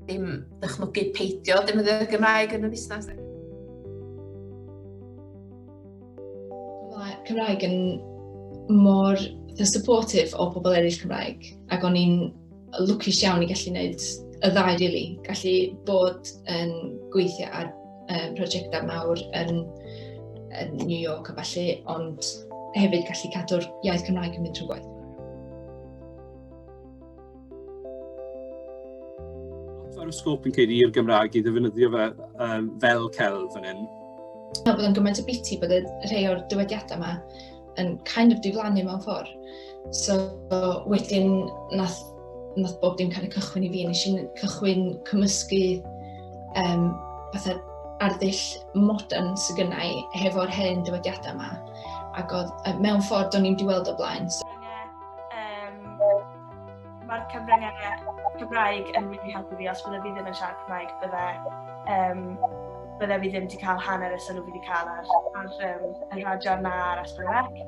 Dim dychmygu peidio defnyddio'r Gymraeg yn y busnes. Mae Cymraeg yn mor supportive o pobl eraill Cymraeg ac o'n i'n lwcus iawn i gallu gwneud y ddau really. Gallu bod yn gweithio ar prosiectau mawr yn, yn New York a falle, ond hefyd gallu cadw'r iaith Cymraeg yn mynd trwy gwaith. Lot o'r sgôp yn ceir i'r Gymraeg i ddefnyddio fe um, fel celf fan hyn. Bod o'n gymaint o biti bod y rhai o'r dywediadau yma yn kind of diflannu mewn ffordd. So wedyn nath, nath bob dim kind of cychwyn i fi, nes i'n cychwyn cymysgu um, fatha arddull modern sydd gynna i hefo'r hen dywediadau yma. Ac oedd, mewn ffordd, do'n i'm di weld o blaen. So, Mae'r cyfryngau Cymraeg yn really helpu fi, os bydde fi ddim yn siarad Cymraeg, bydde, um, bydde fi ddim wedi cael hanner y sylw fi wedi cael ar, ar um, y radio na ar S4C.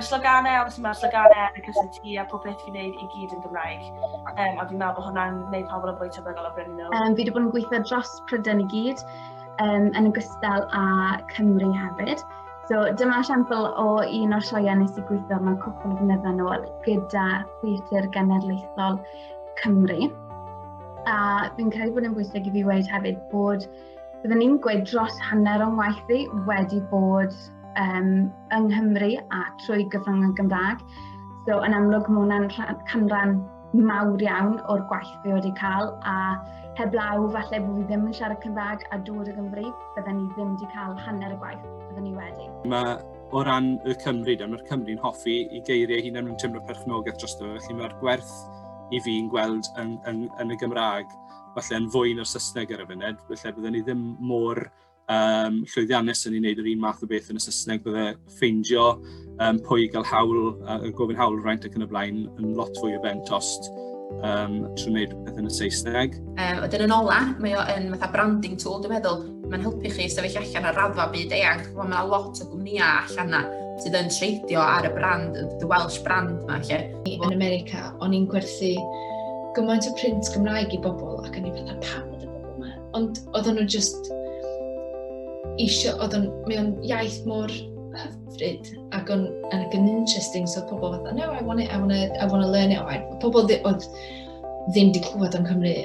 Sloganau, obviously mae'r sloganau ar y cysylltu a pob peth fi'n neud i gyd yn Gymraeg. Um, a fi'n meddwl bod hwnna'n neud pobl yn fwy tebygol o brynu nhw. Um, fi wedi bod yn gweithio dros Prydain i gyd, um, yn ogystal â Cymru hefyd. So dyma esiampl o un o'r sioeau nes i gweithio mewn cwpl o flynyddoedd yn ôl gyda Theatr Genedlaethol Cymru. A fi'n credu bod yn bwysig i fi weud hefyd bod byddwn ni'n gweud dros hanner o'n waith i wedi bod um, yng Nghymru a trwy gyfrwng y Gymraeg. So yn amlwg mae hwnna'n canran mawr iawn o'r gwaith fi wedi cael a heblaw falle bod fi ddim yn siarad Cymraeg a dod o Gymru, bydden ni ddim wedi cael hanner y gwaith bydden ni wedi. Mae o ran y Cymru, mae'r Cymru'n hoffi i geiriau hunain nhw'n teimlo perchnogaeth drosto fe, felly mae'r gwerth i fi'n gweld yn, yn, yn y Gymraeg falle yn fwy na'r Saesneg ar y funud, felly bydden ni ddim mor um, llwyddiannus yn ei wneud yr un math o beth yn y Saesneg, bydde ffeindio um, pwy gael hawl, uh, gofyn hawlfraint ac yn y blaen yn lot fwy o ben tost um, trwy wneud peth yn y Saesneg. Um, wedyn yn ola, mae o yn fatha branding tool, dwi'n meddwl. Mae'n helpu chi sefyll allan ar raddfa byd eang. Mae yna lot o gwmnïau allan yna sydd yn treidio ar y brand, the Welsh brand yma. Lle. Yn America, o'n i'n gwerthu gymaint o print Gymraeg i bobl ac o'n i'n fatha pam ydy bobl yma? Ond oedden nhw just eisiau, oedd o'n, mae o'n iaith mor hyfryd ac o'n, ac yn interesting, so pobl fatha, no, I want it, I want to, I want to learn it. Pobl oedd ddim wedi clywed am Cymru.